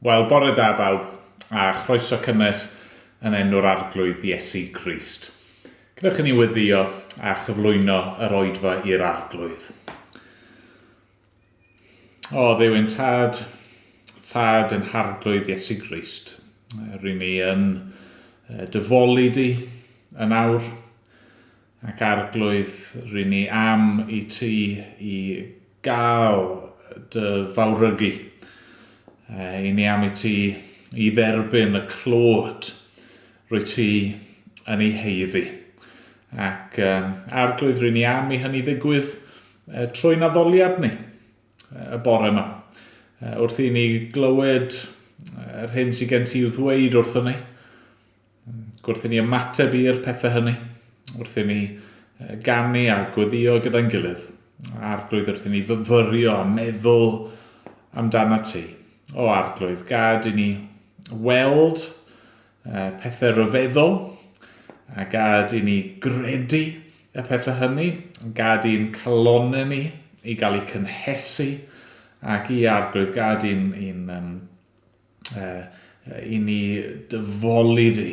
Wel, bore da bawb, a chroeso cynnes yn enw'r Arglwydd Iesu Grist. Gadewch i ni weddio a chyflwyno yr oedfa i'r Arglwydd. O, Dduw ein Tad, Thad yn Harglwydd Iesu Grist, ry'n ni yn dyfoli di yn awr, ac Arglwydd, ry'n ni am i ti i gael dy fawrygu. I ni am i ti i dderbyn y clod rwy ti yn ei heiddi. Ac um, Arglwydd, ry'n ni am i hynny ddigwydd trwy'n addoliad ni y bore yma. Wrth i ni glywed yr hyn sydd gen ti i'w ddweud wrthon ni, Wrth i ni ymateb i'r pethau hynny, wrth i ni ganu a gweddio gyda'n gilydd, Arglwydd, wrth i ni fyfyrio a meddwl amdana ti. O Arglwydd, gad i ni weld pethau rhyfeddol, a gad i ni gredu y pethau hynny, gad i'n calonau ni i gael eu cynhesu, ac i Arglwydd, gad i'n, i'n um, i ni dyfoli di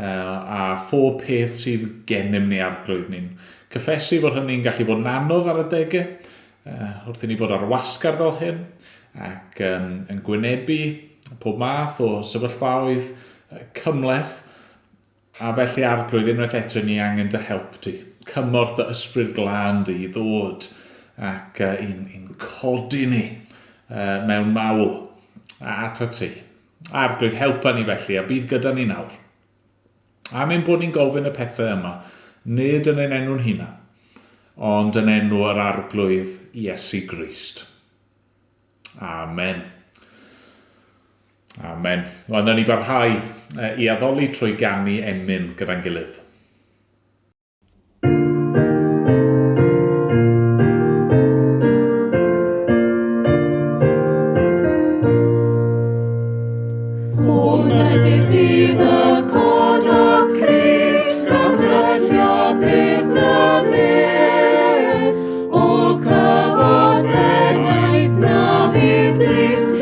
a phob peth sydd gennym ni Arglwydd. Ni'n cyffesu fod hynny'n gallu bod yn anodd ar adegau, wrth i ni fod ar wasgar fel hyn, ac um, yn gwynebu pob math o sefyllfaoedd cymhleth, A felly, Arglwydd, unwaith eto ni angen dy help di, cymorth dy ysbryd glân di i ddod ac uh, i'n, in codi ni uh, mewn mawl ato ti. Arglwydd, helpa ni felly, a bydd gyda ni nawr. Am ein bod ni'n gofyn y pethau yma, nid yn ein enw'n hunan, ond yn enw yr Arglwydd Iesu Grist. Amen. Amen. Wel, nawn ni barhau i addoli trwy ganu emyn gyda'n gilydd. Hwn ydy'r dydd y cododd Crist, gan ddryllio peth y bedd. O cyfod enaid na fydd drist i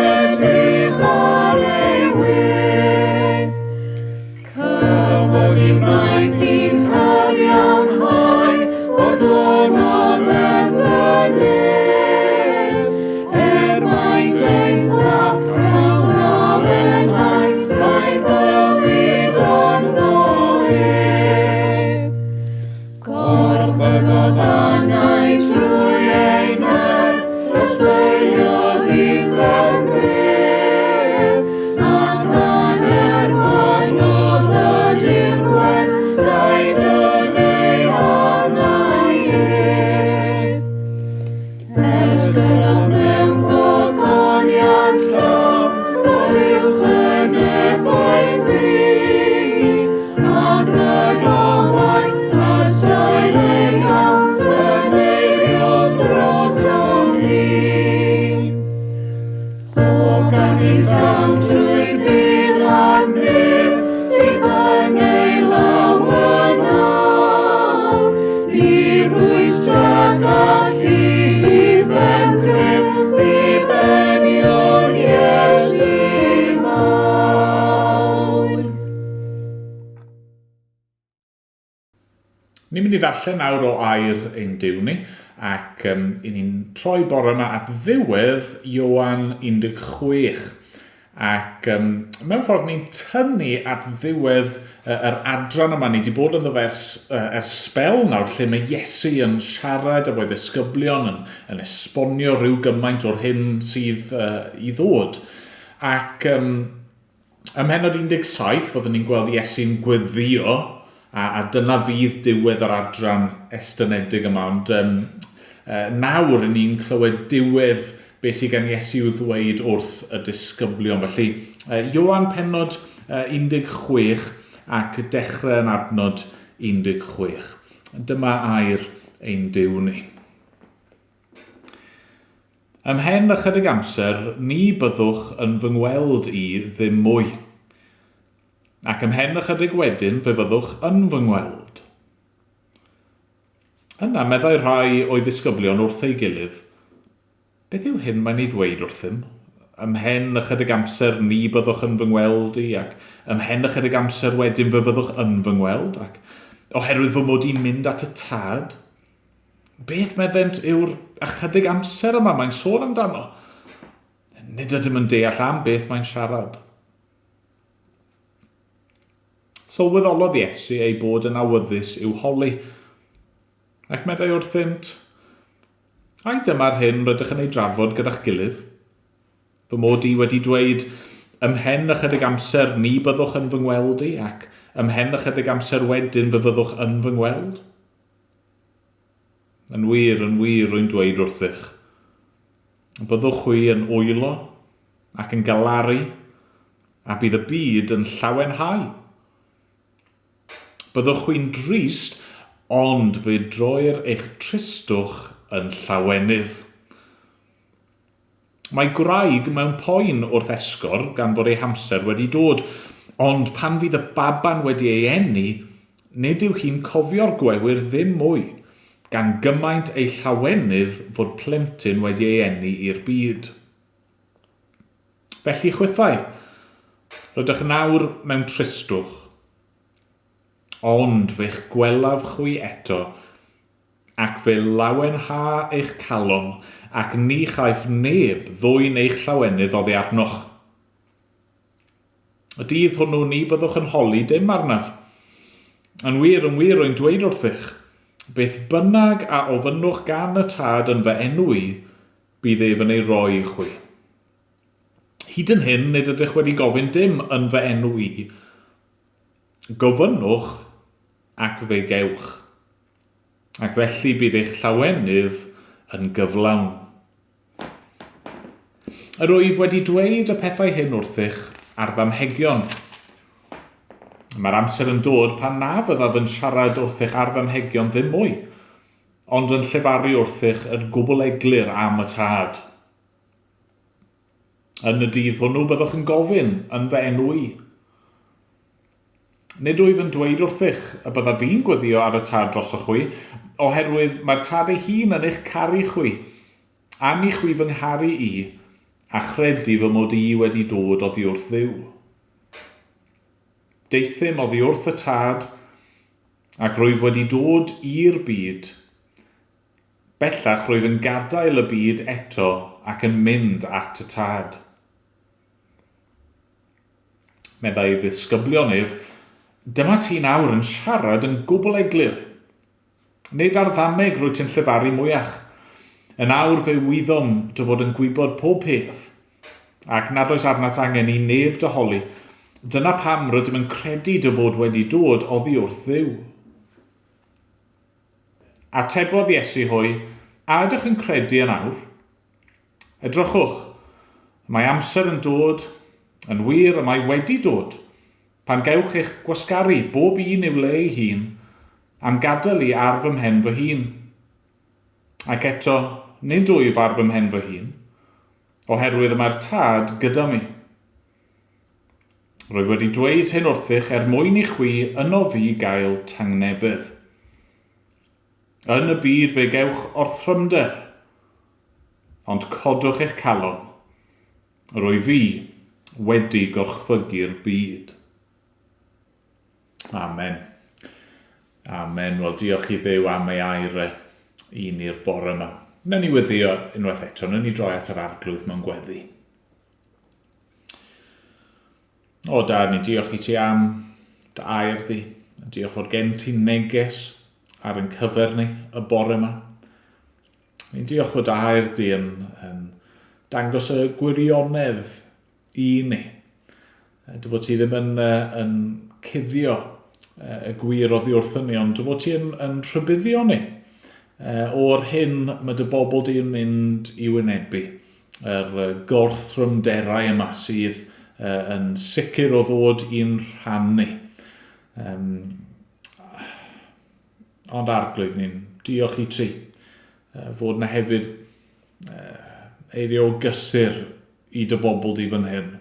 edrych ar ei wedd. Cyfod i'w wnaeth i'n cyfiawnhau, bodlonodd ef y nef. Er maint ein pla, cawn lawenhau, mae bywyd ynddo ef. Gorchfygodd anau trwy ei nerth, ysbeiliodd uffern gref, ac anerfynol ydy'r gwerth, daed yn ei angau ef. Estynnodd mewn gogoniant llaw, goruwch y nefoedd fri, ac yn owain ysrael ei iawn, yn eiriol drosom ni. O gallu llawn trwy'r byd a'r nef sydd yn ei law yn awr. Ni rwystra gallu uffern gref ddibenion Iesu mawr. Ni'n mynd i ddarllen nawr o air ein Duw ni, ac um, i ni'n troi bore yma at ddiwedd Ioan 16. Ac um, mewn ffordd ni'n tynnu at ddiwedd uh, yr adran yma. Ni wedi bod yn ddo ers, uh, ers sbel nawr lle mae Iesu yn siarad efo'i ddisgyblion, yn, yn esbonio rhyw gymaint o'r hyn sydd uh, i ddod. Ac um, Ym mhennod 17, fyddwn ni'n gweld Iesu'n gweddio, a, a dyna fydd diwedd yr adran estynedig yma. Ond um, uh, nawr, yn ni'n clywed diwedd beth sydd gan Iesu i'w ddweud wrth y disgyblion. Felly, uh, Ioan pennod uh, 16 ac dechrau yn adnod 16. Dyma air ein Duw ni. Ymhen ychydig amser, ni byddwch yn fy ngweld i ddim mwy. Ac ymhen ychydig wedyn fe fyddwch yn fy ngweld. Yna meddai rhai o'i ddisgyblion wrth ei gilydd, Beth yw hyn mae'n ei ddweud wrthym? Ymhen ychydig amser ni byddwch yn fy ngweld i, ac ymhen ychydig amser wedyn fe fyddwch yn fy ngweld, ac oherwydd fy mod i'n mynd at y Tad? Beth, meddent, yw'r ychydig amser yma mae'n sôn amdano? Nid ydym yn deall am beth mae'n siarad. Sylweddolodd Iesu eu bod yn awyddus i'w holi, ac meddai wrthynt, Ai dyma'r hyn rydych yn ei drafod gyda'ch gilydd? Fy mod i wedi dweud, Ymhen ychydig amser ni byddwch yn fy ngweld i, ac ymhen ychydig amser wedyn fe fyddwch yn fy ngweld? Yn wir, yn wir, rwy'n dweud wrthych, byddwch chwi yn wylo ac yn galaru, a bydd y byd yn llawenhau. Byddwch chwi'n drist, ond fe droir eich tristwch yn llawenydd. Mae gwraig mewn poen wrth esgor gan fod ei hamser wedi dod, ond pan fydd y baban wedi ei eni, nid yw hi'n cofio'r gwewyr ddim mwy, gan gymaint ei llawenydd fod plentyn wedi ei eni i'r byd. Felly chwithau, rydych nawr mewn tristwch, ond fe'ch gwelaf chwi eto, ac fe lawenha eich calon, ac ni chaiff neb ddwyn eich llawenydd oddi arnoch. Y dydd hwnnw ni byddwch yn holi dim arnaf. Yn wir, yn wir, rwy'n dweud wrthych, beth bynnag a ofynnwch gan y Tad yn fy enw i, bydd ef yn ei roi i chwi. Hyd yn hyn, nid ydych wedi gofyn dim yn fy enw i. Gofynnwch ac fe gewch. Ac felly bydd eich llawenydd yn gyflawn. Yr wyf wedi dweud y pethau hyn wrthych ar ddamhegion. Mae'r amser yn dod pan na fyddaf yn siarad wrthych ar ddamhegion ddim mwy, ond yn llefaru wrthych yn gwbl eglur am y Tad. Yn y dydd hwnnw byddwch yn gofyn yn fy enw i. Nid wyf yn dweud wrthych y byddaf fi'n gweddio ar y Tad drosoch chwi, oherwydd mae'r Tad ei hun yn eich caru chwi, am i chwi fy ngharu i, a chredu fy mod i wedi dod oddi wrth Dduw. Deuthum oddi wrth y Tad, ac rwyf wedi dod i'r byd. Bellach rwyf yn gadael y byd eto ac yn mynd at y Tad. Meddai ei ddisgyblion ef, Dyma ti nawr yn siarad yn gwbl eglur. Nid ar ddameg rwyt ti'n llefaru mwyach. Yn awr fe wyddom dy fod yn gwybod pob peth, ac nad oes arnat angen i neb dy holi. Dyna pam rydym yn credu dy fod wedi dod oddi wrth Dduw. Atebodd Iesu hwy, A ydych yn credu yn awr? Edrychwch, mae amser yn dod, yn wir, y mae wedi dod, pan gewch eich gwasgaru, bob un i'w le ei hun, a'm gadael i ar fy mhen fy hun. Ac eto, nid wyf ar fy mhen fy hun, oherwydd y mae'r Tad gyda mi. Rwyf wedi dweud hyn wrthych er mwyn i chwi yno fi gael tangnefedd. Yn y byd fe gewch orthrymder, ond codwch eich calon, rwyf fi wedi gorchfygu'r byd. Amen. Amen. Wel, diolch i Dduw am ei air e i ni'r bore yma. Newn ni weddio unwaith eto, newn ni droi at yr arglwydd mewn gweddi. O Dad, ni'n diolch i ti am dy air di. Diolch fod gen ti neges ar ein cyfer ni y bore yma. Ni'n diolch fod dy air di yn, yn dangos y gwirionedd i ni. Dy fod ti ddim yn, yn cuddio y gwir oddi wrthyn ni, ond dy fod ti yn, yn rhybuddio ni o'r hyn mae dy bobl di yn mynd i wynebu. yr gorthrymderau yma sydd yn sicr o ddod i'n rhan ni. Um, ond arglwydd ni'n diolch i ti fod na hefyd eiriau o gysur i dy bobl di fan hyn.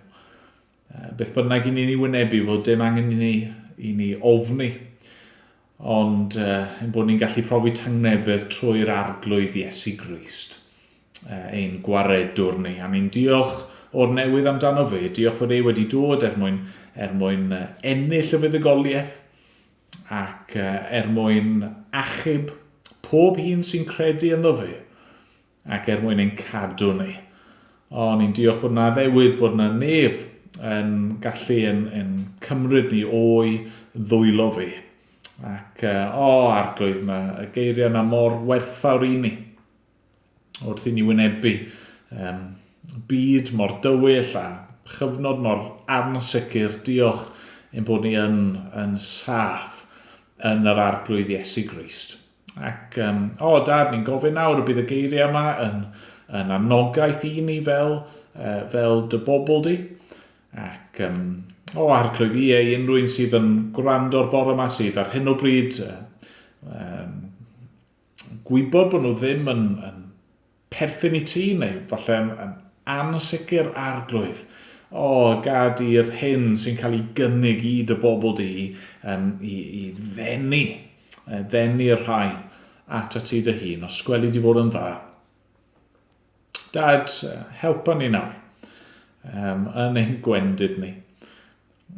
Beth bynnag i ni'n ei wynebu, fod dim angen i ni, i ni ofni, ond ein bod ni'n gallu profi tangnefedd trwy'r arglwydd Iesu Grist, ein gwaredwr ni. A ni'n diolch o'r newydd amdano fe. Diolch fod e wedi dod er mwyn, er mwyn ennill y fuddugoliaeth ac er mwyn achub pob un sy'n credu ynddo fe ac er mwyn ein cadw ni. O, ni'n diolch bod yna addewid bod yna neb yn gallu yn, yn cymryd ni o'i ddwylo fe. Ac, o, arglwydd, mae y geiriau yna mor werthfawr i ni. Wrth i ni wynebu um, byd mor dywyll a chyfnod mor ansicr, diolch ein bod ni yn, yn saff yn yr arglwydd Iesu Grist. Ac, um, o, dad, ni'n gofyn nawr y bydd y geiriau yma yn, yn anogaeth i ni fel, uh, fel dy bobl di. Ac, um, o, arglwydd, ie, i unrhyw un sydd yn gwrando'r bore yma sydd ar hyn o bryd, um, gwybod bod nhw ddim yn, yn perthyn i ti, neu falle yn, yn ansicr arglwydd. O, gad i'r hyn sy'n cael ei gynnig i dy bobl di um, i, i ddenu, ddenu'r rhai at ti dy hun, os gweli di fod yn dda. Dad, helpa ni nawr um, yn ein gwendid ni.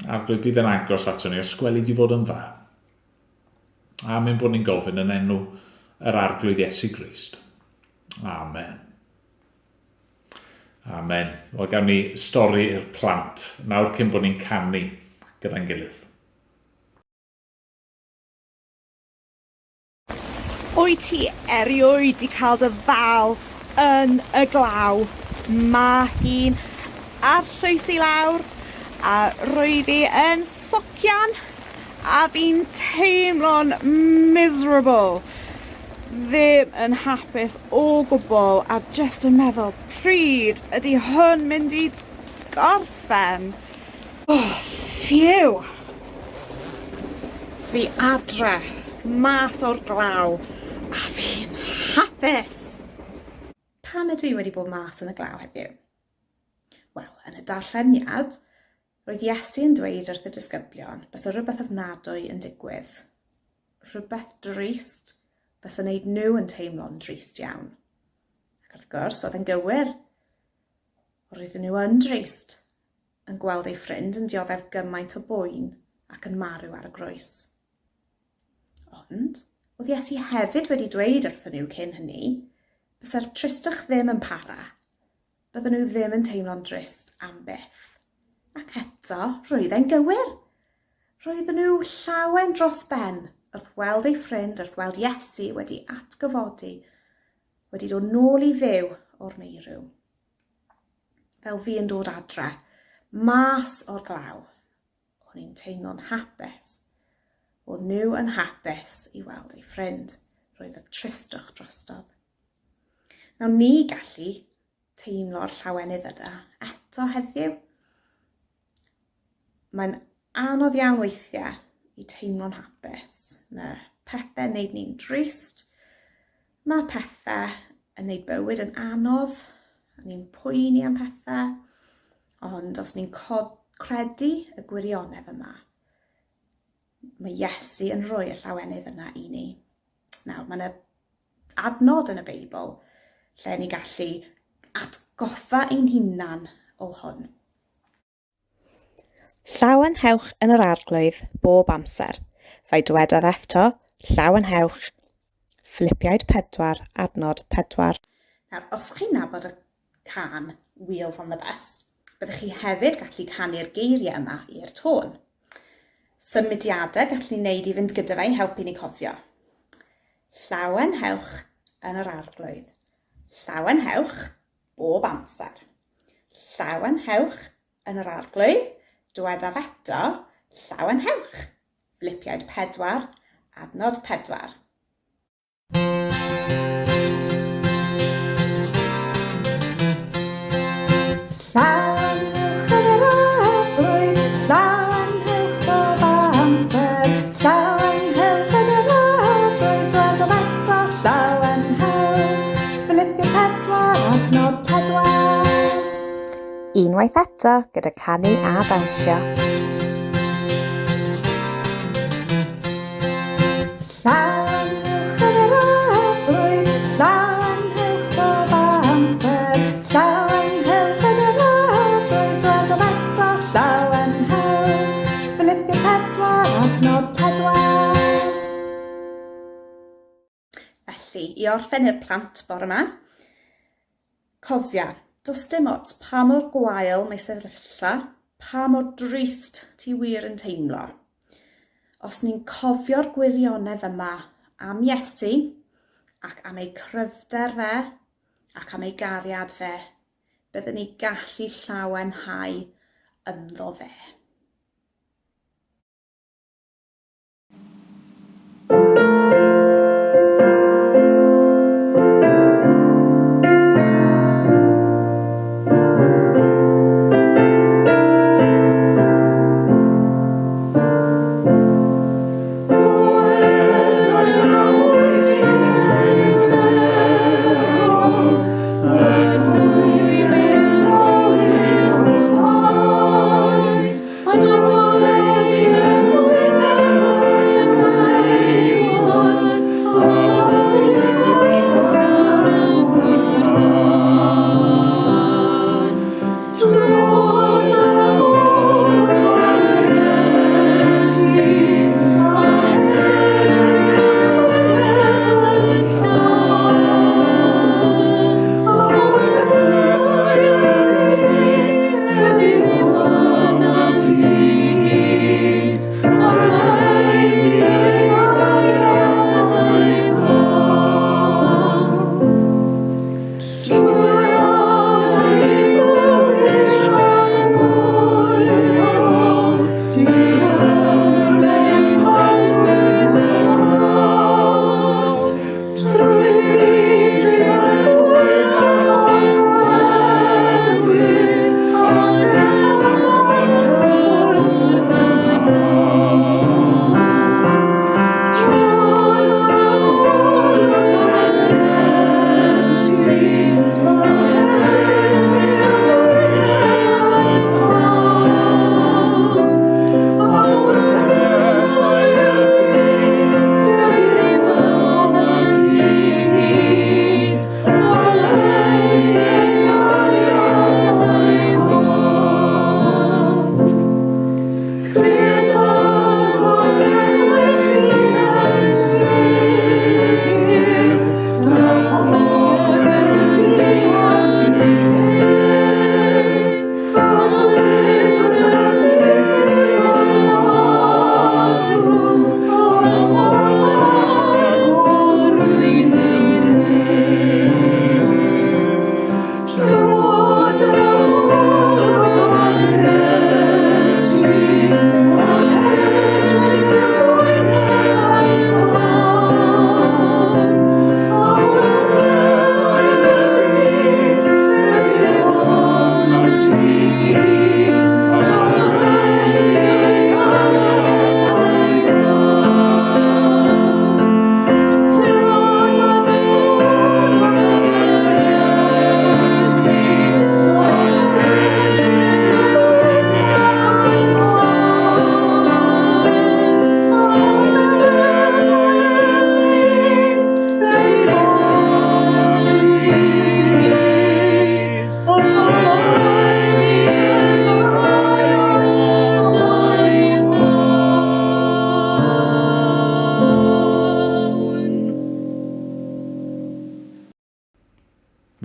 Arglwydd bydd yn agos ato ni, os gweli di fod yn dda. Am ein bod ni'n gofyn yn enw yr Arglwydd Iesu Grist. Amen. Amen. Wel, gawn ni stori i'r plant nawr cyn bod ni'n canu gyda'n gilydd. Wyt ti erioed 'di cael dy ddal yn y glaw? Ma' hi'n arllwys i lawr a rwy fi yn socian a fi'n teimlo'n miserable. Ddim yn hapus o gwbwl a jyst yn meddwl pryd ydi hwn mynd i gorffen? Oh, phew! Fi adre, mas o'r glaw, a fi'n hapus! Pam ydw i wedi bod mas yn y glaw heddiw? Wel, yn y darlleniad, roedd Iesu yn dweud wrth y disgyblion bysa rhywbeth ofnadwy yn digwydd. Rhywbeth drist bysa'n neud nhw yn teimlo'n drist iawn. Ac wrth gwrs, oedd yn gywir. Roedden nhw yn drist, yn gweld ei ffrind yn dioddef gymaint o boen ac yn marw ar y groes. Ond, oedd Iesu hefyd wedi dweud wrthyn nhw cyn hynny, bysa'r tristwch ddim yn para. Bydden nhw ddim yn teimlo'n drist am byth. Ac eto, roedd e'n gywir. Roedden nhw llawen dros ben wrth weld ei ffrind, wrth weld Iesu wedi atgyfodi, wedi dod nôl i fyw o'r meirw. Fel fi yn dod adre, mas o'r glaw, o'n i'n teimlo'n hapus. Oedd nhw yn hapus i weld ei ffrind. Roedd y tristwch drostodd. Nawr ni gallu teimlo'r llawenydd yna eto heddiw. Mae'n anodd iawn weithiau i teimlo'n hapus. Mae pethau'n neud ni'n drist. Mae pethau yn neud bywyd yn anodd. A ni'n poeni am pethau. Ond os ni'n credu y gwirionedd yma, mae Iesu yn rhoi y llawenydd yna i ni. Nawr, mae yna adnod yn y Beibl lle ni gallu atgoffa ein hunan o hwn. Llawenhewch yn yr Arglwydd bob amser. Fe'i dywedodd efto, Llawenhewch. Philipiaid 4, adnod 4. Nawr, os chi'n nabod y cân Wheels on the Bus, byddwch chi hefyd gallu canu'r geiriau yma i'r tôn. Symudiadau gallwn ni wneud i fynd gyda fe i helpu ni cofio. Llawenhewch yn yr Arglwydd. Llawenhewch bob amser. Llawenhewch yn yr Arglwydd, dywedaf eto, llawenhewch. Philipiaid 4, adnod 4. Llawenhewch yn yr llawenhewch bob amser. Llawenhewch yn yr Arglwydd, dywedaf eto, llawenhewch. Philipiaid 4, adnod 4. Unwaith eto gyda canu a dawnsio. Llawenhewch yn yr Arglwydd, llawenhewch bob amser. Llawenhewch yn yr i orffen i'r plant bore yma, cofia, does dim ots pa mor gwael mae sefyllfa, pa mor drist ti wir yn teimlo. Os ni'n cofio'r gwirionedd yma am Iesu ac am ei cryfder fe ac am ei gariad fe, byddwn ni gallu llawenhau ynddo fe.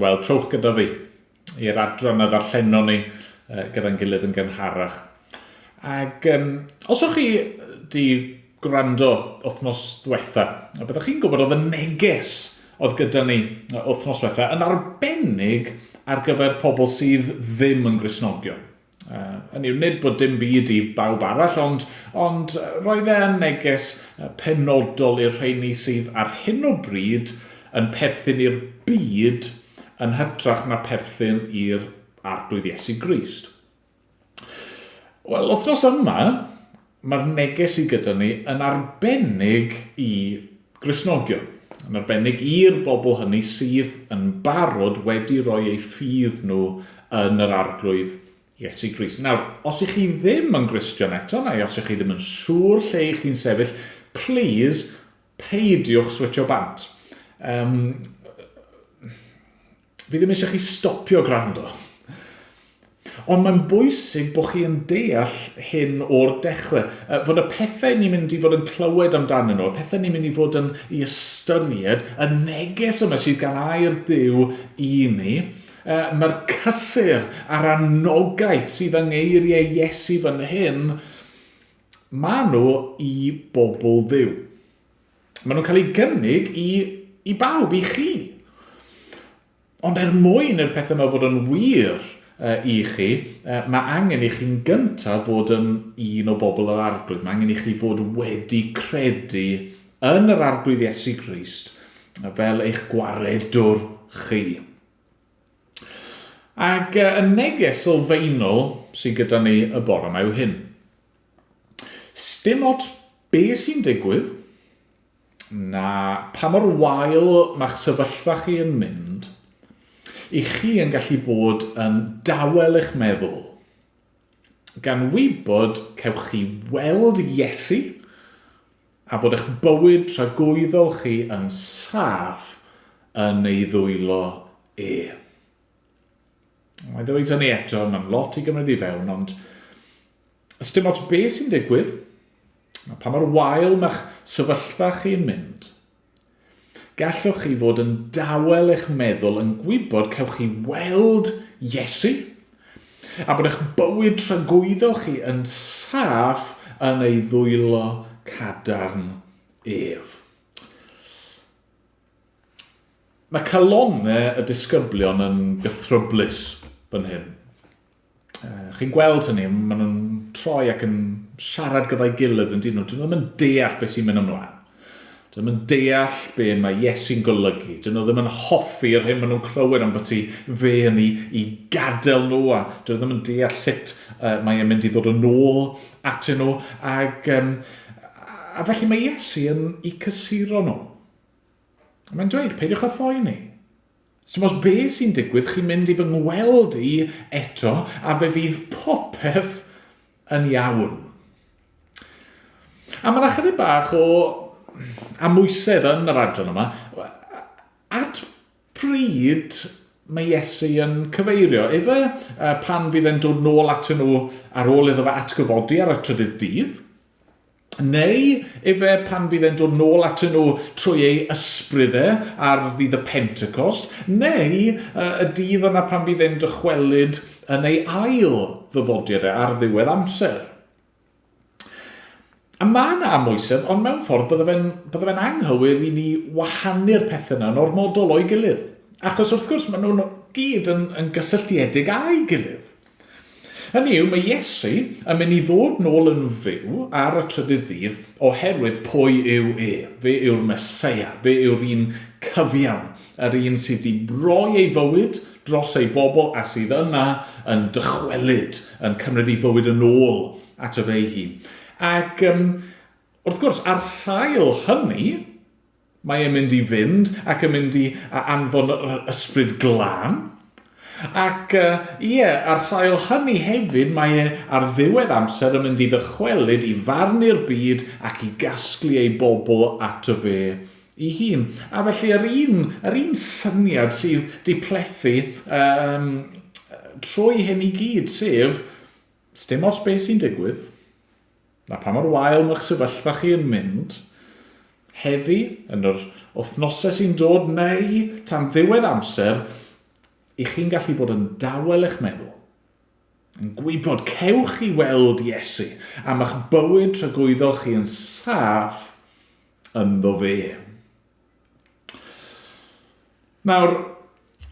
Wel, trowch gyda fi i'r adran a ddarllenon ni gyda'n gilydd yn gynharach. Ac um, os o'ch chi di gwrando wythnos diwetha, a byddwch chi'n gwybod oedd y neges oedd gyda ni wythnos diwetha yn arbennig ar gyfer pobl sydd ddim yn Gristnogion. Hynny yw, nid bod dim byd i bawb arall, ond, ond roedd e yn neges penodol i'r rheini sydd ar hyn o bryd yn perthyn i'r byd yn hytrach na perthyn i'r Arglwydd Iesu Grist. Wel, wythnos yma, mae'r neges sydd gyda ni yn arbennig i Gristnogion, yn arbennig i'r bobl hynny sydd yn barod wedi rhoi eu ffydd nhw yn yr Arglwydd Iesu Grist. Nawr, os ych chi ddim yn Gristion eto, neu os ych chi ddim yn siŵr lle ych chi'n sefyll, please, peidiwch switcho bant. Um, fi ddim eisiau chi stopio gwrando. Ond mae'n bwysig bod chi yn deall hyn o'r dechrau, fod y pethau ni'n mynd i fod yn clywed amdanyn nhw, y pethau ni'n mynd i fod yn ei ystyried, y neges yma sydd gan air Duw i ni, mae'r cysur a'r anogaeth sydd yng ngeiriau Iesu fan hyn, maen nhw i bobl Dduw. Maen nhw'n cael eu gynnig i, i bawb, i chi. Ond er mwyn i'r pethau yma fod yn wir i chi, mae angen i chi'n gyntaf fod yn un o bobl yr Arglwydd. Mae angen i chi fod wedi credu yn yr Arglwydd Iesu Grist fel eich gwaredwr chi. Ac y neges sylfaenol sydd gyda ni y bore yma yw hyn. Sdim ots be sy'n digwydd, na pa mor wael mae'ch sefyllfa chi yn mynd, i chi yn gallu bod yn dawel eich meddwl, gan wybod cewch chi weld Iesu a bod eich bywyd tragwyddol chi yn saff yn ei ddwylo e. Mae'n ddweud hynny eto, mae'n lot i gymryd i fewn, ond ysdim ots be sy'n digwydd, a pa mor wael mae'ch sefyllfa chi'n mynd, gallwch chi fod yn dawel eich meddwl yn gwybod cewch chi weld Iesu, a bod eich bywyd tragwyddol chi yn saff yn ei ddwylo cadarn ef. Mae calonnau y disgyblion yn gythryblus fan hyn. Chi'n gweld hynny, maen nhw'n troi ac yn siarad gyda'i gilydd yn dyn nhw. Dyn nhw ddim yn deall beth sy'n mynd ymlaen. Dyn nhw ddim yn deall be mae Iesu'n golygu. Dyn nhw ddim yn hoffi'r hyn maen nhw'n clywed am byti fe yn ei, i gadael nhw a dyn nhw ddim yn deall sut uh, mae e'n mynd i ddod yn ôl atyn nhw. Ac, um, a felly mae Iesu yn eu cysuro nhw. Mae'n dweud, peidiwch â phoeni. Sdim ots be sy'n digwydd, chi'n mynd i fy ngweld i eto, a fe fydd popeth yn iawn. A mae yna chydig bach o amwysedd yn yr adran yma. At pryd mae Iesu yn cyfeirio? Efe pan fydd e'n dod nôl atyn nhw ar ôl iddo fe atgyfodi ar y trydydd dydd? Neu efe pan fydd e'n dod nôl atyn nhw trwy ei ysbryd e ar ddydd y Pentecost, neu y dydd yna pan fydd e'n dychwelyd yn ei ail ddyfodiad e ar ddiwedd amser. A mae yna amwysedd, ond mewn ffordd bydde fe'n bydde fe'n anghywir i ni wahanu'r pethau yna yn ormodol o'i gilydd. Achos wrth gwrs maen nhw'n gyd yn, yn gysylltiedig â'i gilydd. Hynny yw, mae Iesu yn mynd i ddod nôl yn fyw ar y trydydd dydd oherwydd pwy yw e. Fe yw'r Meseia, fe yw'r un cyfiawn, yr un sydd wedi rhoi ei fywyd dros ei bobl a sydd yna yn dychwelyd, yn cymryd ei fywyd yn ôl ato fe ei hun. Ac um, wrth gwrs, ar sail hynny, Mae e'n mynd i fynd ac yn mynd i anfon yr ysbryd glân. Ac ie, ar sail hynny hefyd mae e ar ddiwedd amser yn mynd i ddychwelyd i farnu'r byd ac i gasglu ei bobl ato fe ei hun. A felly yr un, yr un syniad sydd di plethu um, trwy hyn i gyd, sef, sdim ots beth sy'n digwydd, Na pa mor wael mae'ch sefyllfa chi yn mynd, heddi, yn yr wythnosau sy'n dod neu tan ddiwedd amser, i chi'n gallu bod yn dawel eich meddwl, yn gwybod cewch chi weld Iesu am eich bywyd tragwyddol chi yn saff ynddo fe. Nawr,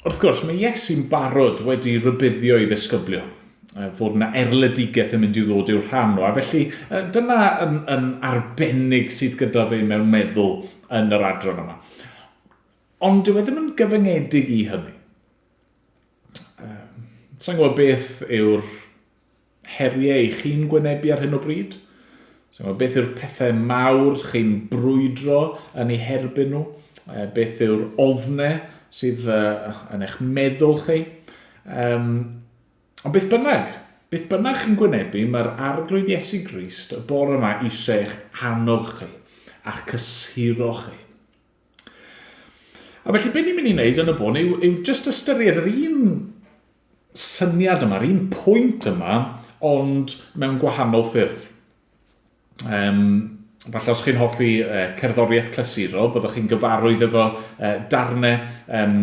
wrth gwrs, mae Iesu'n barod wedi rhybuddio ei ddisgyblion fod yna erledigaeth yn mynd i ddod i'w rhan nhw, a felly dyna yn, yn arbennig sydd gyda fe mewn meddwl yn yr adran yma. Ond dyw e ddim yn gyfyngedig i hynny. Sa'n gwybod beth yw'r heriau i chi'n gwynebu ar hyn o bryd? So, beth yw'r pethau mawr chi'n brwydro yn eu herbyn nhw? Beth yw'r ofnau sydd yn eich meddwl chi? Um, ond beth bynnag, beth bynnag chi'n gwynebu, mae'r Arglwydd Iesu Grist y bore yma eisiau eich annog chi a'ch cysuro chi. A felly, beth ni'n mynd i wneud yn y bôn yw, yw just ystyried yr un syniad yma, yr un pwynt yma, ond mewn gwahanol ffyrdd. Um, falle os chi'n hoffi uh, cerddoriaeth clasurol, byddwch chi'n gyfarwydd efo uh, darnau um,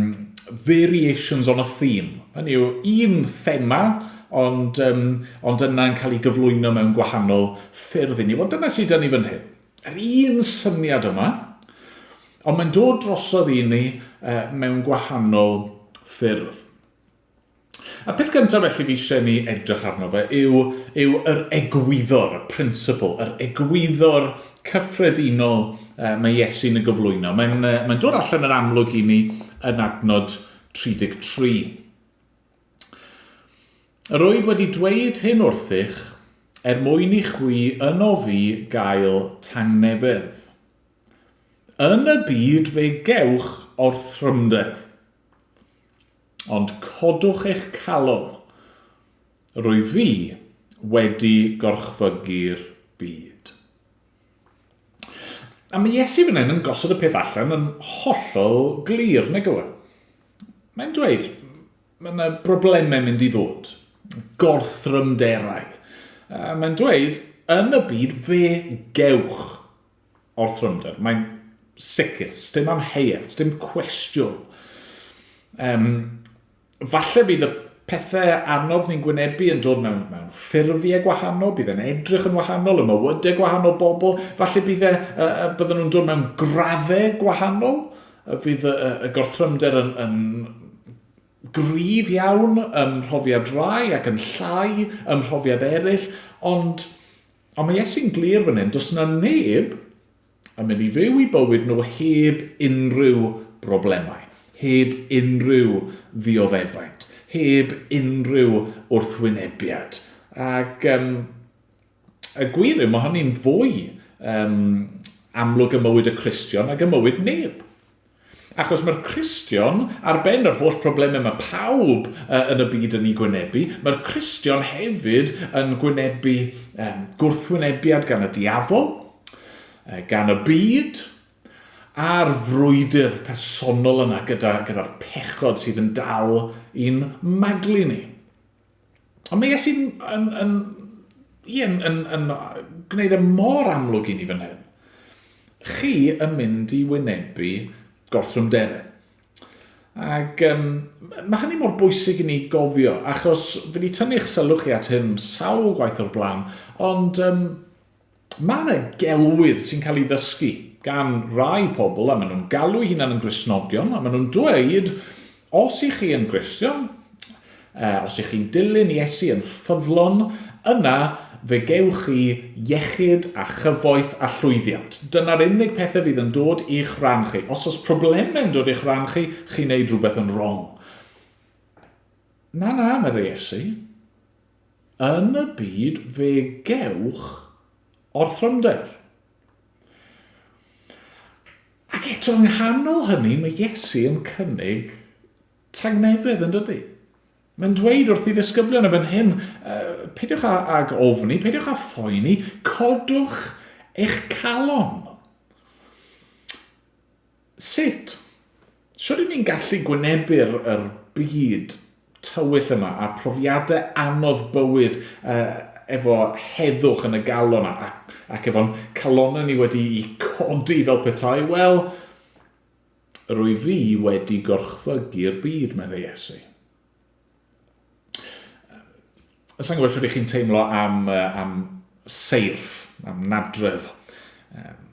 variations on a theme. Hynny yw, un thema, ond, um, ond yna'n cael ei gyflwyno mewn gwahanol ffyrdd i ni. Wel, dyna sydd ni fan hyn. Yr un syniad yma, ond mae'n dod drosodd i ni uh, mewn gwahanol ffyrdd. A peth gyntaf felly fi eisiau ni edrych arno fe yw, yw yr egwyddor, y principle, yr egwyddor cyffredinol uh, mae Iesu'n y gyflwyno. Mae'n uh, mae dod allan yn amlwg i ni yn adnod 33. Yr wyf wedi dweud hyn wrthych er mwyn i chwi yno fi gael tangnefedd. Yn y byd fe gewch orthrymder. Ond codwch eich calon, rwyf fi wedi gorchfygu'r byd. A mae Iesu fan hyn yn gosod y peth allan yn hollol glir, nag yw e? Mae'n dweud, mae yna broblemau mynd i ddod, gorthrymderau. Mae'n dweud, yn y byd fe gewch orthrymder. Mae'n sicr, sdim amheuaeth, sdim cwestiwn. Um, falle bydd y pethau anodd ni'n gwynebu yn dod mewn, mewn ffurfiau gwahanol, bydd yn edrych yn wahanol, y mywydau gwahanol bobl, falle bydd e, uh, bydden nhw'n dod mewn graddau gwahanol, fydd y, y, y gorthrymder yn, yn gryf iawn ym mhrofiad rai ac yn llai ym mhrofiad eraill, ond Ond mae Iesu'n glir fan hyn, does yna neb yn mynd i fyw i bywyd nhw heb unrhyw broblemau, heb unrhyw ddioddefaint, heb unrhyw wrthwynebiad. Ac um, y gwir yw, mae hynny'n fwy um, amlwg ym mywyd y Cristion ag ym mywyd neb. Achos mae'r Cristion, ar ben yr holl problemau mae pawb yn y byd yn ei gwynebu, mae'r Cristion hefyd yn gwynebu um, gwrthwynebiad gan y diafol, gan y byd, a'r frwydr personol yna gyda'r gyda, pechod sydd yn dal i'n maglu ni. Ond mae Iesu'n yn, yn, yn, yn, yn, yn gwneud e mor amlwg i ni fan hyn. Chi yn mynd i wynebu gorthrymderau. Ac um, mae hynny mor bwysig i ni gofio, achos fi wedi tynnu eich sylw chi at hyn sawl gwaith o'r blaen, ond um, Mae yna gelwydd sy'n cael ei ddysgu gan rai pobl, a maen nhw'n galw eu hunain yn Gristnogion, a maen nhw'n dweud, os ych chi yn Gristion, eh, os ych chi'n dilyn Iesu yn ffyddlon, yna fe gewch chi iechyd a chyfoeth a llwyddiant. Dyna'r unig pethau fydd yn dod i'ch rhan chi. Os oes problemau'n dod i'ch rhan chi, chi'n neud rhywbeth yn wrong. Na, na, meddai Iesu. Yn y byd fe gewch orthrymder. Ac eto yng nghanol hynny mae Iesu yn cynnig tangnefedd yn dydy? Mae'n dweud wrth i ddisgyblion y fan hyn, uh, peidiwch ag ofni, peidiwch â phoeni, codwch eich calon. Sut? Shwt 'y ni'n gallu gwynebu'r yr byd tywyll yma a'r profiadau anodd bywyd uh, efo heddwch yn y galon a, ac, ac efo'n calonnau ni wedi'i codi fel petai? Wel, rwy fi wedi gorchfygu'r byd, meddai Iesu. Sa'n gwybod sut ych chi'n teimlo am, am seirff, am nadredd. Um,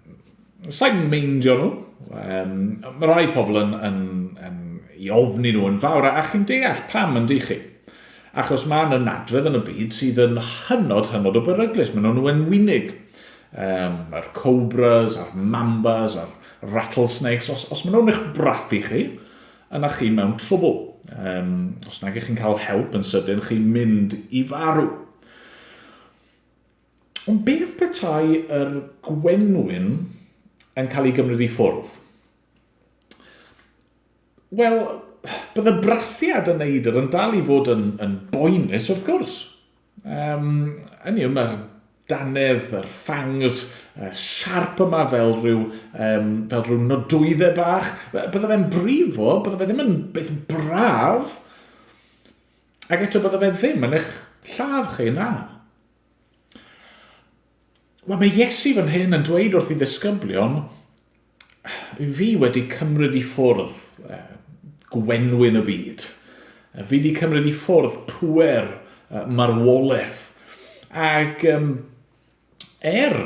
Sa'n meindio nhw. Um, mae rai pobl yn, yn, yn, i ofni nhw yn fawr, a chi'n deall pam yn dych chi. Achos mae yna nadredd yn y byd sydd yn hynod, hynod o beryglus. Maen nhw'n wenwynig. Um, mae'r cobras, a'r mambas, a'r rattlesnakes. Os, os maen nhw'n eich brathu chi, yna chi mewn trwbl. Um, os nag ych chi'n cael help yn sydyn, chi'n mynd i farw. Ond beth petai yr gwenwyn yn cael ei gymryd i ffwrdd? Wel, bydde brathiad y neidr yn dal i fod yn, yn boenus wrth gwrs. Um, hynny yw, mae'r dannedd, yr fangs uh, siarp yma fel rhyw, um, fel rhyw nodwyddau bach. Bydde fe'n brifo, bydde fe ddim yn beth braf. Ac eto bydde fe ddim yn eich lladd chi, na. Wel, mae Iesu fan hyn yn dweud wrth ei ddisgyblion, fi wedi cymryd i ffwrdd gwenwyn y byd. Fi wedi cymryd i ffwrdd pŵer marwolaeth. Ac um, er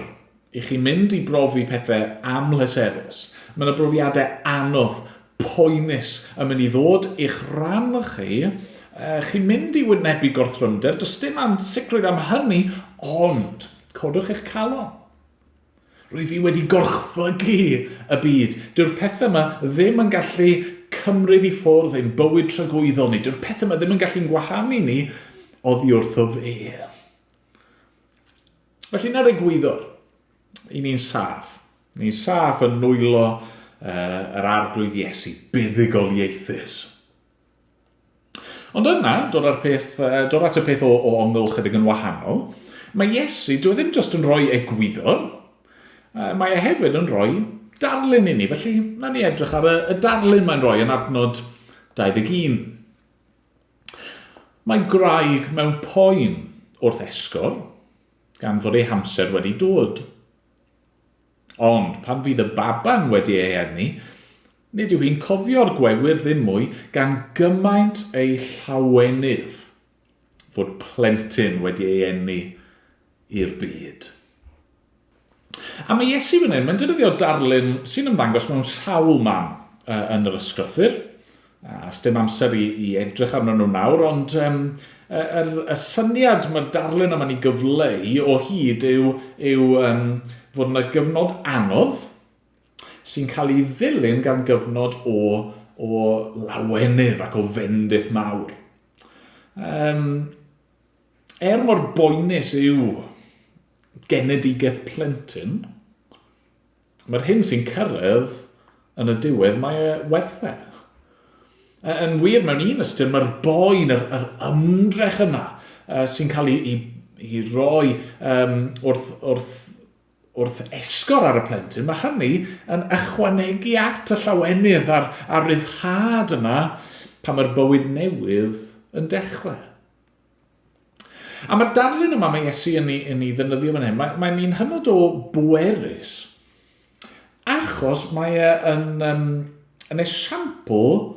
i chi mynd i brofi pethau amhleserus, mae yna brofiadau anodd, poenus yn mynd i ddod i'ch rhan chi. Chi'n mynd i wynebu gorthrymder, does dim ansicrwydd am hynny, ond codwch eich calon. Rwyf i wedi gorchfygu y byd. Dyw'r pethau yma ddim yn gallu cymryd i ffwrdd ein bywyd tragwyddol ni. Dyw'r pethau yma ddim yn gallu'n gwahanu ni oddi wrtho fe. Felly na'r egwyddor, i ni'n saff. Ni'n saff yn nwylo yr arglwydd Iesu, buddugoliaethus. Ond yna, dod, ar peth, dod at y peth o, o ongl chydig yn wahanol, mae Iesu, dyw e ddim jyst yn rhoi egwyddor, mae e hefyd yn rhoi darlun i ni. Felly, na ni edrych ar y, y darlun mae'n rhoi yn adnod 21. Mae gwraig mewn poen wrth esgor, gan fod ei hamser wedi dod. Ond pan fydd y baban wedi ei eni, nid yw hi'n cofio'r gwewyr ddim mwy gan gymaint ei llawenydd fod plentyn wedi ei eni i'r byd. A mae Iesu fan hyn, mae'n defnyddio darlun sy'n ymddangos mewn sawl man yn yr ysgrythur. A sdim amser i, i edrych arno nhw nawr, ond um, y, y syniad mae'r darlun yma'n ei gyfleu o hyd yw, yw um, fod yna gyfnod anodd sy'n cael ei ddilyn gan gyfnod o, o lawenydd ac o fendith mawr. Um, er mor boenus yw genedigaeth plentyn, mae'r hyn sy'n cyrraedd yn y diwedd, mae e werth e. Yn wir, mewn un ystyr, mae'r boen, yr, yr ymdrech yna sy'n cael ei, ei, ei roi um, wrth, wrth, wrth esgor ar y plentyn, mae hynny yn ychwanegu at y llawenydd a'r, a'r ryddhad yna pan mae'r bywyd newydd yn dechrau. A mae'r darlun yma mae Iesu yn ei, yn ei ddefnyddio fan hyn, mae'n mae un hynod o bwerus, achos mae e yn, um, yn esiampl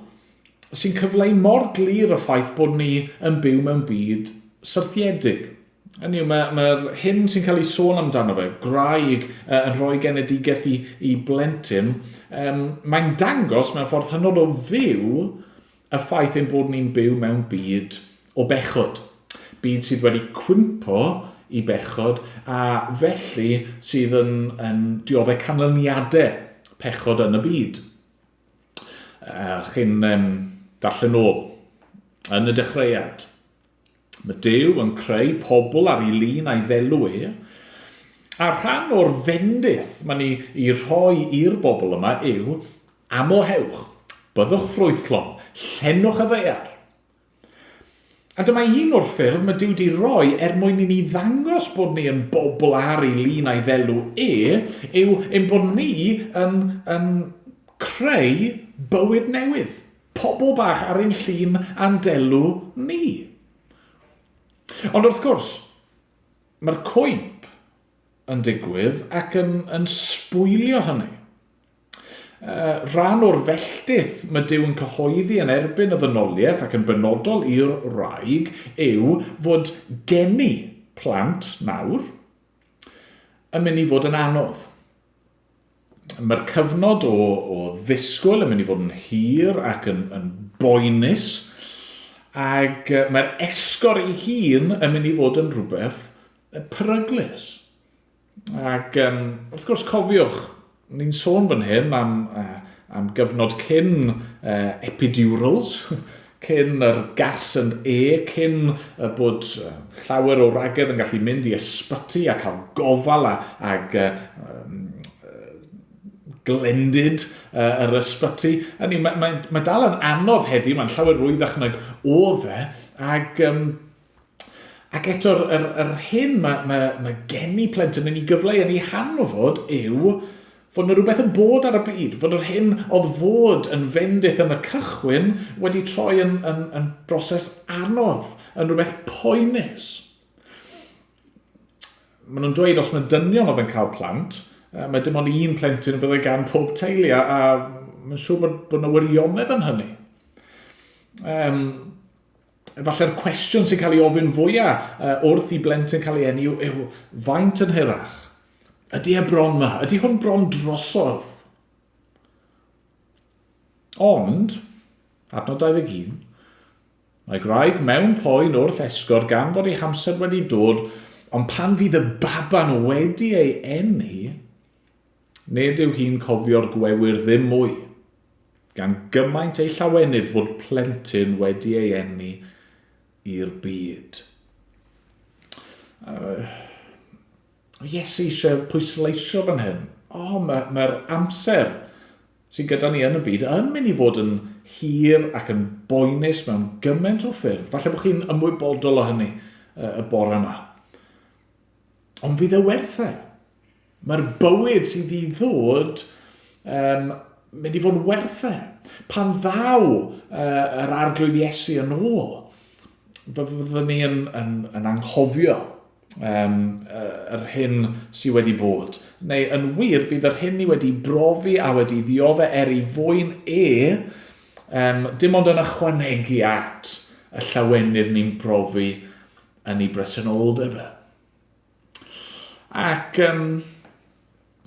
sy'n cyfleu mor glir y ffaith bod ni yn byw mewn byd syrthiedig. Hynny yw, mae'r mae hyn sy'n cael ei sôn amdano fe, gwraig yn rhoi genedigaeth i, i blentyn, um, mae'n dangos mewn ffordd hynod o fyw Y ffaith ein bod ni'n byw mewn byd o bechod. Byd sydd wedi cwympo i bechod a felly sydd yn, yn dioddef canlyniadau pechod yn y byd. Chi'n um, darllen ôl yn y dechreuad. Mae Duw yn creu pobl ar ei lun a'i ddelw e, a rhan o'r fendith mae'n ei, ei rhoi i'r bobl yma yw amlhewch, byddwch ffrwythlon, llenwch y ddaear. A dyma un o'r ffyrdd mae Duw wedi rhoi er mwyn i ni ddangos bod ni yn bobl ar ei lun a'i ddelw e, yw ein bod ni yn, yn creu bywyd newydd. Pobl bach ar ein llun a'n delw ni. Ond wrth gwrs, mae'r cwymp yn digwydd ac yn, yn sbwylio hynny. Uh, rhan o'r felltith mae Duw yn cyhoeddi yn erbyn y ddynoliaeth ac yn benodol i'r wraig yw fod geni plant nawr yn mynd i fod yn anodd. Mae'r cyfnod o, o ddisgwyl yn mynd i fod yn hir ac yn, yn boenus, ac mae'r esgor ei hun yn mynd i fod yn rhywbeth peryglus. Ac um, wrth gwrs, cofiwch, ni'n sôn fan hyn am, uh, am gyfnod cyn uh, epidurals, cyn yr gas and air, cyn uh, bod uh, llawer o wragedd yn gallu mynd i ysbyty a cael gofal a, ag uh, um, glendid uh, yr ysbyty. Hynny, mae, mae, mae dal yn anodd heddiw, mae'n llawer rwyddach nag oedd e, ac, um, ac eto'r yr, yr hyn mae, mae, mae geni plentyn yn ei gyfleu yn ei hanfod yw Fod yna rhywbeth yn bod ar y byd, fod yr hyn oedd fod yn fendith yn y cychwyn wedi troi yn, yn, yn broses anodd, yn rhywbeth poenus. Maen nhw'n dweud os mae dynion oedd yn cael plant, mae dim ond un plentyn fydde gan pob teulu, a, a mae'n siŵr bod, bod yna wirionedd yn hynny. Um, Efallai'r cwestiwn sy'n cael ei ofyn fwyaf wrth i blentyn cael ei eni yw, yw faint yn hirach? Ydy e bron yma? Ydy hwn bron drosodd? Ond, adnod 21, mae gwraig mewn poen wrth esgor gan fod ei hamser wedi dod, ond pan fydd y baban wedi ei eni, Nid yw hi'n cofio'r gwewyr ddim mwy, gan gymaint ei llawenydd fod plentyn wedi ei eni i'r byd. Uh, Iesu eisiau pwysleisio fan hyn. O, oh, mae'r mae amser sydd gyda ni yn y byd yn mynd i fod yn hir ac yn boenus mewn gymaint o ffyrdd. Falle bod chi'n ymwybodol o hynny y bore yma. Ond fydd e werth e. Mae'r bywyd sydd i ddod um, mynd i fod yn werth e. Pan ddaw uh, yr arglwydd Iesu yn ôl, fyddwn ni yn, yn, yn anghofio um, yr hyn sydd wedi bod. Neu yn wir, fydd yr hyn ni wedi brofi a wedi ddioddef er ei fwyn e, um, dim ond yn ychwanegu at y llawenydd ni'n profi yn ei bresenoldeb e. Ac um,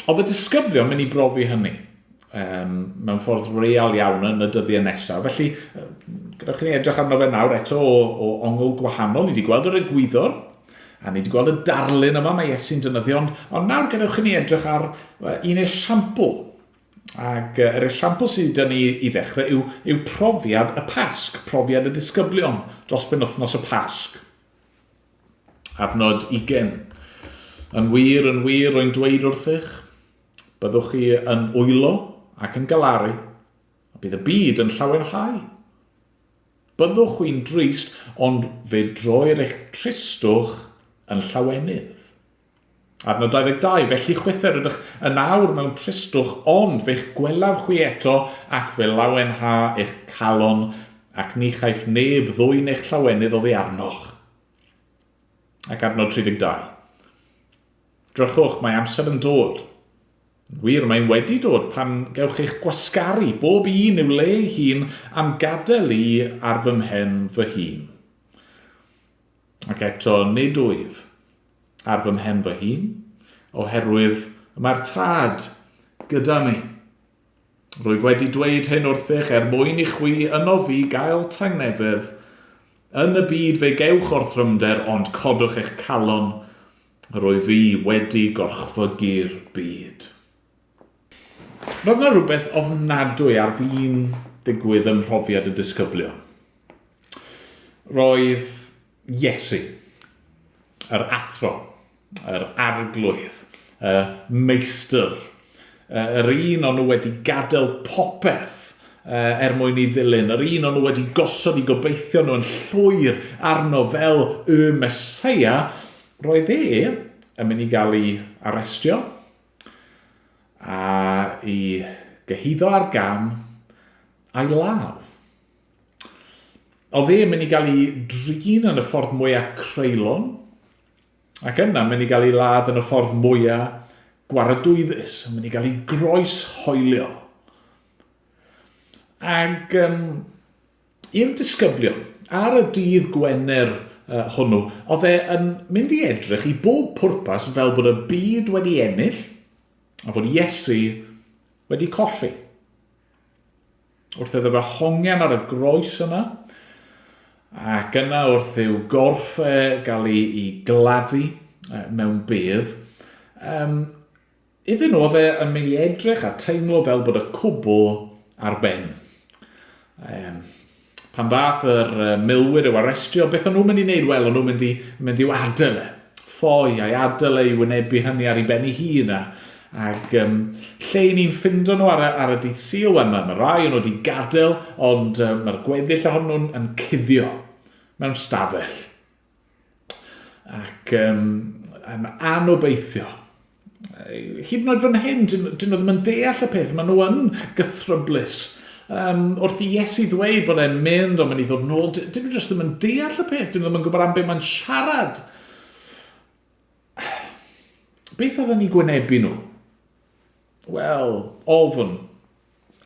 oedd y disgyblion mynd i brofi hynny um, mewn ffordd real iawn yn y dyddiau nesaf. Felly, gyda chi edrych arno fe nawr eto o, o ongl gwahanol. Ni wedi gweld yr egwyddor, a ni wedi gweld y darlun yma mae Iesu'n dynyddio, ond, ond nawr gadewch i ni edrych ar un esiampl. Ac yr esiampl sydd gyda ni i ddechrau yw, yw profiad y Pasg, profiad y disgyblion dros benwythnos y Pasg. Adnod 20. Yn wir, yn wir, rwy'n dweud wrthych, byddwch chi yn wylo ac yn galaru, a bydd y byd yn llawenhau. Byddwch chwi'n drist, ond fe droir eich tristwch yn llawenydd. Adnod 22, Felly chwither ydych yn awr mewn tristwch, ond fe'ch gwelaf chwi eto, ac fe lawenha eich calon, ac ni chaiff neb ddwyn eich llawenydd oddi arnoch. Ac adnod 32. Drychwch, mae amser yn dod. Yn wir, mae'n wedi dod pan gewch eich gwasgaru, bob un i'w le ei hun, am gadael i ar fy mhen fy hun. Ac eto, nid wyf ar fy mhen fy hun, oherwydd y mae'r Tad gyda mi. Rwyf wedi dweud hyn wrthych er mwyn i chwi yno fi gael tangnefedd. Yn y byd fe gewch orthrymder, ond codwch eich calon, rwyf fi wedi gorchfygu'r byd. Roedd yna rhywbeth ofnadwy ar fin digwydd ym mhrofiad y disgyblion. Roedd Iesu, yr athro, yr arglwydd, y meistr, yr un o'n nhw wedi gadael popeth er mwyn ei ddilyn, yr un o'n nhw wedi gosod i gobeithio nhw yn llwyr arno fel y Meseia, roedd e yn mynd i gael ei arestio, a i gyhuddo ar gam a'i ladd. Oedd e'n mynd i gael ei drin yn y ffordd mwyaf creulon, ac yna mynd i gael ei ladd yn y ffordd mwyaf gwaradwyddus, yn mynd i gael ei groes hoelio. Ac um, i'r disgyblion, ar y dydd Gwener uh, hwnnw, oedd e yn mynd i edrych i bob pwrpas fel bod y byd wedi ennill a fod Iesu wedi colli. Wrth iddo fe hongian ar y groes yna, ac yna wrth i'w gorff e gael ei, ei gladdu mewn bedd, um, Iddyn nhw, oedd e yn mynd i edrych a teimlo fel bod y cwbl ar ben. Um, pan ddath yr milwyr i'w arestio, beth o'n nhw'n mynd i wneud? Wel, o'n nhw'n mynd i, mynd i'w adael e. Ffoi a'i adael e i wynebu hynny ar ei ben ei hun. A, ac um, lle i ni'n ffindo nhw ar y, ar y dydd Sul, wel, mae, mae rai o'n nhw wedi gadael, ond um, mae'r gweddill ohonyn nhw'n yn cuddio mewn stafell. Ac um, yn anobeithio. Hyd yn oed fan hyn, dyn, dyn nhw ddim yn deall y peth, maen nhw yn gythryblus. Um, wrth i Iesu ddweud bod e'n mynd ond mynd i ddod nôl, dyn nhw jyst ddim yn deall y peth, dyn nhw ddim yn gwybod am beth mae'n siarad. Beth oedden ni gwynebu nhw? Wel, ofn,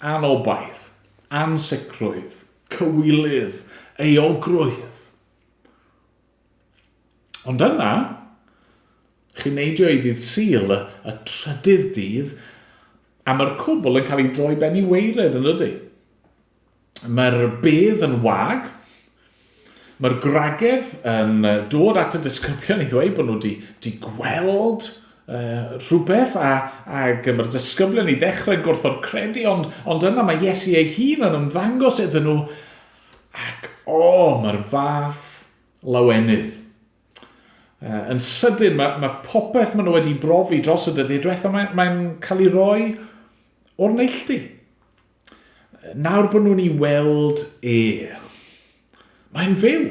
anobaith, ansicrwydd, cywilydd, euogrwydd. Ond yna, chi'n neidio i ddydd Sul, y, y trydydd dydd, a mae'r cwbl yn cael ei droi ben i weired yn ydy. Mae'r bedd yn wag, mae'r gwragedd yn dod at y disgyblion i ddweud bod nhw wedi, wedi gweld uh, rhywbeth a, ac mae'r disgyblion i ddechrau gwrthod credu, ond, ond yna mae Iesu ei hun yn ymddangos iddyn nhw ac o, oh, mae'r fath lawenydd. Uh, yn sydyn, mae, mae popeth maen nhw wedi brofi dros y dyddiau diwethaf, mae'n mae cael ei roi o'r neilltu. Nawr bod nhw'n ei weld e, mae'n fyw.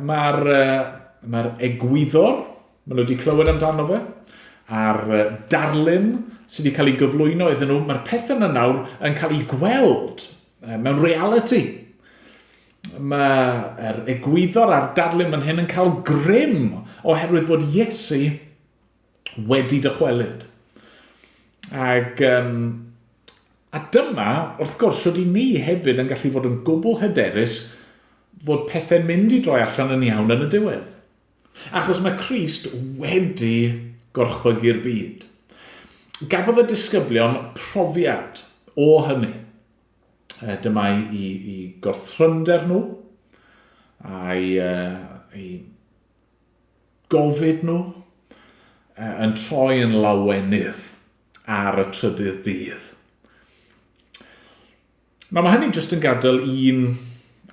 Mae'r mae egwyddor, maen nhw wedi clywed amdano fe, a'r darlun sydd wedi cael ei gyflwyno iddyn nhw, mae'r pethau yna nawr yn cael ei gweld mewn reality. Mae'r egwyddor a'r darlun fan hyn yn cael grym oherwydd fod Iesu wedi dychwelyd. Ac, um, a dyma, wrth gwrs, sut i ni hefyd yn gallu fod yn gwbl hyderus fod pethau'n mynd i droi allan yn iawn yn y diwedd. Achos mae Crist wedi gorchfygu'r byd. Gafodd y disgyblion profiad o hynny. Dyma i, i, i gorthrymder nhw, a'i, i gofid nhw, yn troi yn lawenydd ar y trydydd dydd. Nawr mae hynny jyst yn gadael un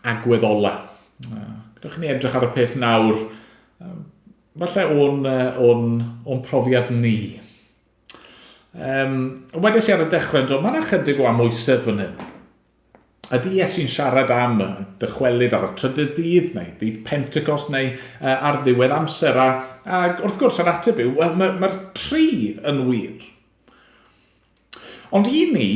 agwedd ola. Gadewch i ni edrych ar y peth nawr, falle o'n, o'n, o'n profiad ni. Um, wedes i ar y dechrau, do, mae yna chydig o amwysedd fan hyn. Ydy Iesu'n siarad am dychwelyd ar y trydydd dydd, neu ddydd Pentecost, neu uh, ar ddiwedd amser? A, a wrth gwrs, yr ateb yw, wel, mae'r mae tri yn wir. Ond i ni,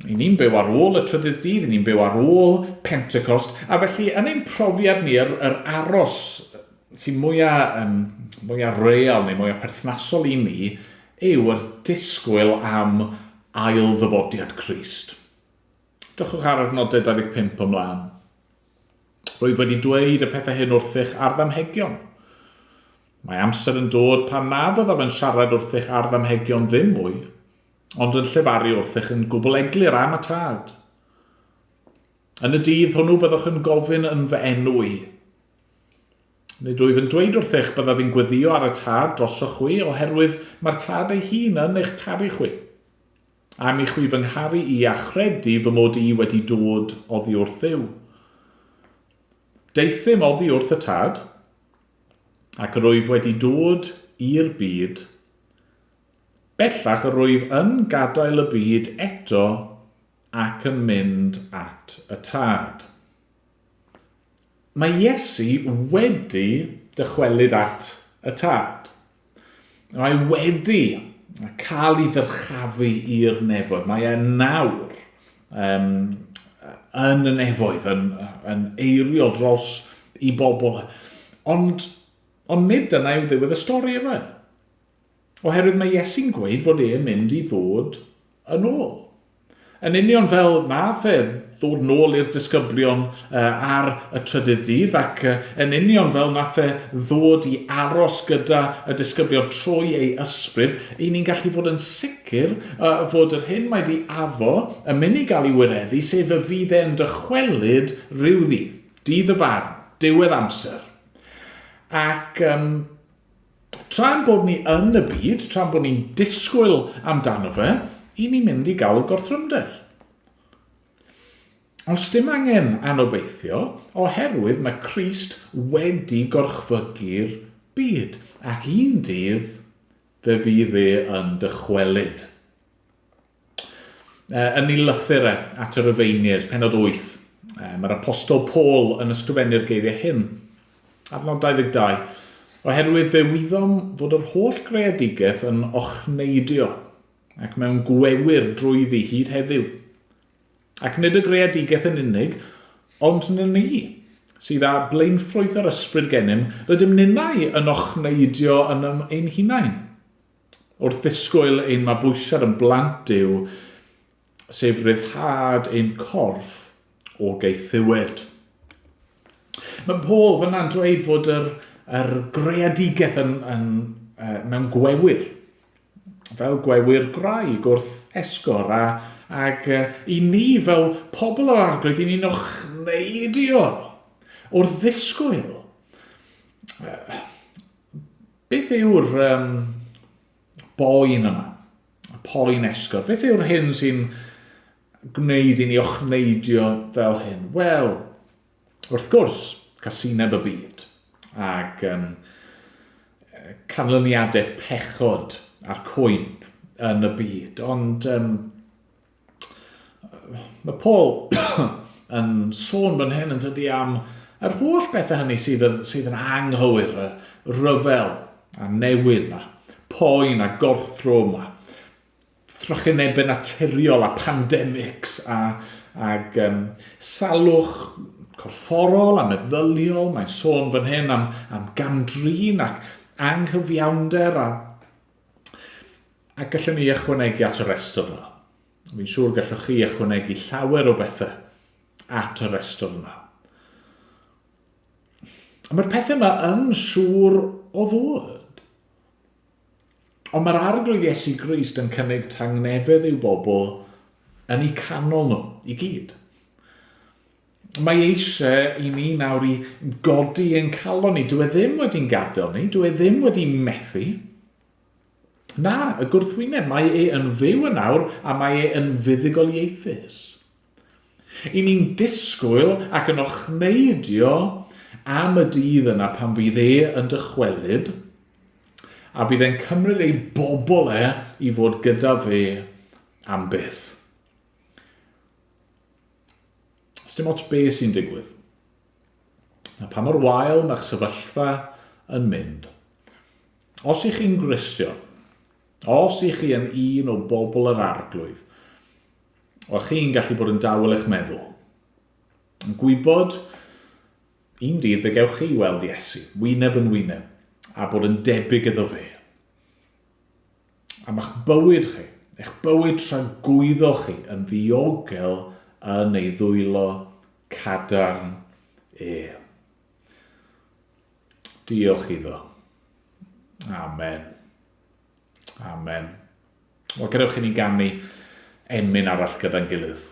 i ni'n byw ar ôl y trydydd dydd, i ni'n byw ar ôl Pentecost, a felly yn ein profiad ni, yr, yr aros sy'n mwyaf, um, mwyaf real neu mwyaf perthnasol i ni yw yr disgwyl am ail ddyfodiad Crist. Drychwch ar adnodau 25 ymlaen. Rwyf wedi dweud y pethau hyn wrthych ar ddamhegion. Mae amser yn dod pan na fyddaf yn siarad wrthych ar ddamhegion ddim mwy, ond yn llefaru wrthych yn gwbl eglur am y tad. Yn y dydd hwnnw byddwch yn gofyn yn fy enw i. Nid wyf yn dweud wrthych byddaf i'n gweddio ar y Tad drosoch chwi, oherwydd mae'r Tad ei hun yn eich caru chwi. Am i chwi fy ngharu i a chredu fy mod i wedi dod oddi wrth Dduw. Deuthum oddi wrth y Tad, ac yr wyf wedi dod i'r byd. Bellach yr wyf yn gadael y byd eto ac yn mynd at y Tad. Mae Iesu wedi dychwelyd at y Tad. Mae wedi cael ei ddyrchafu i'r nefoedd. Mae e nawr um, yn y nefoedd, yn, yn eiriol dros i bobl. Ond, ond nid dyna yw ddiwedd y stori efe. Oherwydd mae Iesu'n gweud fod e'n mynd i ddod yn ôl. Yn union fel nath e ddod nôl i'r disgyblion ar y trydydd dydd ac yn union fel nath e ddod i aros gyda y disgyblion trwy ei ysbryd, i ni'n gallu fod yn sicr fod yr hyn mae di addo yn mynd i gael ei wireddu, sef y fydd e'n dychwelyd rhyw ddydd, dydd y farn, diwedd amser. Ac um, Tra'n bod ni yn y byd, tra'n bod ni'n disgwyl amdano fe, i ni'n mynd i gael gorthrymder. Ond sdim angen anobeithio, oherwydd mae Crist wedi gorchfygu'r byd, ac un dydd fe fydd e yn dychwelyd. Yn ei lythyr e at y Rufeiniaid, penod 8, mae'r apostol Paul yn ysgrifennu'r geiriau hyn. Adnod 22. Oherwydd fe wyddom fod yr holl greadigaeth yn ochneidio ac mewn gwewyr drwyddi hyd heddiw. Ac nid y greadigaeth yn unig, ond nyni, sydd â blaenffrwyth yr ysbryd gennym, rydym ninnau yn ochneidio yn ein hunain. Wrth ddisgwyl ein mabwysiad yn blant Duw, sef rhyddhad ein corff o gaethiwed. Mae Paul fyna'n dweud fod yr, yr greadigaeth yn, yn, uh, mewn gwewyr, fel gwewyr gwraig wrth esgor, a, ac uh, i ni fel pobl o'r arglwydd, i ni'n ochneidio wrth ddisgwyl. Uh, beth yw'r um, boen yma? Y poen esgor. Beth yw'r hyn sy'n gwneud i ni ochneidio fel hyn? Wel, wrth gwrs, casineb y byd ac um, canlyniadau pechod a'r cwymp yn y byd. Ond um, mae Paul yn sôn fan hyn yn dydy am yr holl bethau hynny sydd yn, sydd yn anghywir, y rhyfel a newid a poen a gorthrwm a thrychinebau naturiol a pandemics a, ag um, salwch corfforol a meddyliol. Mae'n sôn fan hyn am, am gamdrin ac anghyfiawnder a, a gallwn ni ychwanegu at y rhestr yna. Fi'n siŵr gallwch chi ychwanegu llawer o bethau at y rhestr yna. A mae'r pethau yma yn siŵr o ddod. Ond mae'r Arglwydd Iesu Grist yn cynnig tangnefedd i'w bobl yn eu canol nhw i gyd. Mae eisiau i ni nawr i godi ein calon ni. Dyw e ddim wedi'n gadael ni, dyw e ddim wedi methu. Na, y gwrthwyneb, mae e yn fyw yn awr a mae e yn fuddugoliaethus. I ni'n disgwyl ac yn ochneidio am y dydd yna pan fydd e yn dychwelyd a fydd e'n cymryd ei bobl e i fod gyda fe am byth. Dim ots be sy'n digwydd. A pa mor wael mae'ch sefyllfa yn mynd. Os ych chi'n Gristion, os ych chi yn un o bobl yr arglwydd, Wel, chi'n gallu bod yn dawel eich meddwl. Yn gwybod un dydd fe gewch chi weld Iesu, wyneb yn wyneb, a bod yn debyg iddo fe. A mae'ch bywyd chi, eich bywyd tragwyddo chi yn ddiogel yn ei ddwylo cadarn e. Diolch iddo. Amen. Amen. Wel, gadewch i ni ganu emyn arall gyda'n gilydd.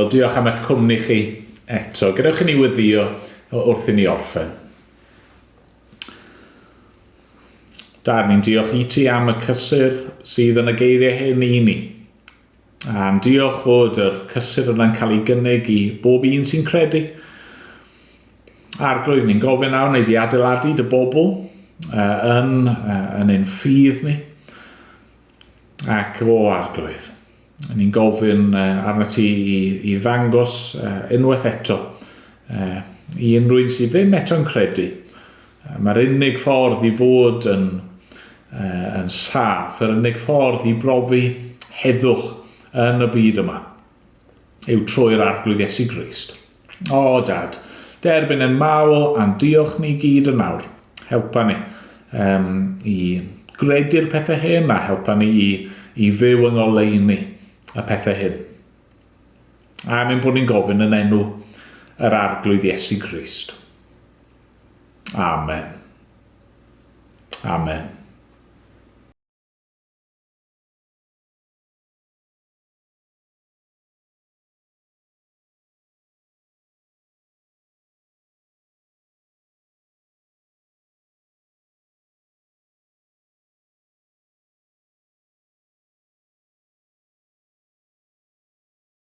Wel, diolch am eich cwmni chi eto. Gadewch i ni weddio wrth i ni orffen. Dad, ni'n diolch i ti am y cysur sydd yn y geiriau hyn i ni. A'n diolch fod yr cysur yna'n cael ei gynnig i bob un sy'n credu. Arglwydd, ni'n gofyn nawr wneud i adeiladu dy bobl uh, yn, uh, yn ein ffydd ni. Ac o Arglwydd, ni'n gofyn uh, arno ti i, i ddangos uh, unwaith eto uh, i unrhyw un sydd ddim eto'n credu. Uh, Mae'r unig ffordd i fod yn, uh, yn saff, yr unig ffordd i brofi heddwch yn y byd yma yw trwy'r Arglwydd Iesu Grist. O, Dad, derbyn yn mawl a'n diolch ni gyd yn awr. Helpa ni um, i gredu'r pethau hyn a helpa ni i, i fyw yng ngoleuni y pethau hyn. A mynd bod ni'n gofyn yn enw yr Arglwydd Iesu Grist. Amen. Amen.